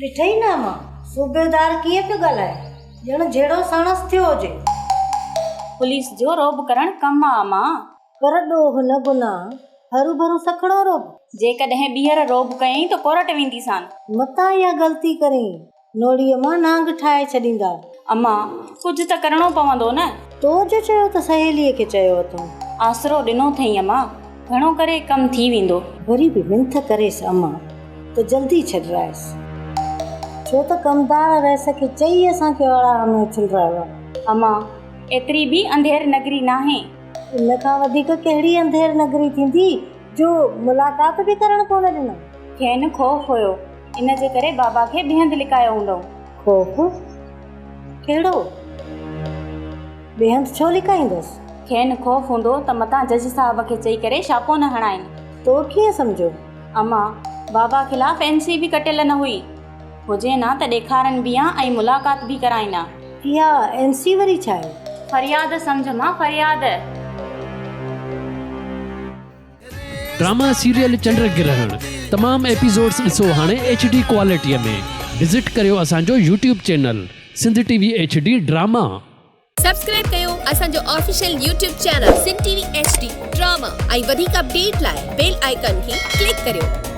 ڏٺئي نه امان، صوبيدار ڪيئن پيو ڳالهائي، ڄڻ جهيڙو ساڻس ٿيو هجي. پوليس جو رعب ڪرڻ ڪم آ امان. پر ڏوهه نه گناهه، هروڀرو سکڻو رعب. جيڪڏهن ٻيهر رعب ڪيائين ته ڪورٽ وينديسان. متان اها غلطي ڪرين، نوڙيء مان نانگ ٺاهي ڇڏيندا. امان، ڪجهه ته ڪرڻو پوندو نه. تو جو چيو ته سهيليء کي چيو اٿم. آسرو ڏنو اٿئي امان، گهڻو ڪري ڪم ٿي ويندو. وري به منٿ ڪريس امان ته جلدي ڇڏرائيس. ڇو ته ڪمدار رئيس کي چئي اسان کي اوڙاهه ۾ اڇلرايو آهي. امان، ايتري به انڌير نگري ناهي. ان کان وڌيڪ ڪهڙي انڌير نگري ٿيندي جو ملاقات به ڪرڻ ڪونه ڏنم. کين خوف هيو. ان جي ڪري بابا کي ٻئي هنڌ لڪايو هوندئون. خوف؟ ڪهڙو؟ ٻئي هنڌ ڇو لڪائيندس؟ کين خوف هوندو ته متان جج صاحب کي چئي ڪري ڇاپو نه هڻائين. تو ڪيئن سمجهيو؟ امان، بابا خلاف اين سي به ڪٽيل نه هئي. هجين ها ته ڏيکارن به ها ۽ ملاقات به ڪرائين ها. اها اين سي وري ڇا آهي؟ فرياد سمجهه مان فرياد. ڊراما سيريل چنڊ گرهڻ تمام ايپيسوڊس ڏسو هاڻي ايڇ ڊي ڪوالٽي ۾ وزٽ ڪريو اسان جو YouTube channel Sindh T V H D drama. Subscribe ڪيو اسان جو official YouTube channel Sindh T V H D drama ۽ وڌيڪ اپڊيٽ لاء بيل آئيڪان کي ڪلڪ ڪريو.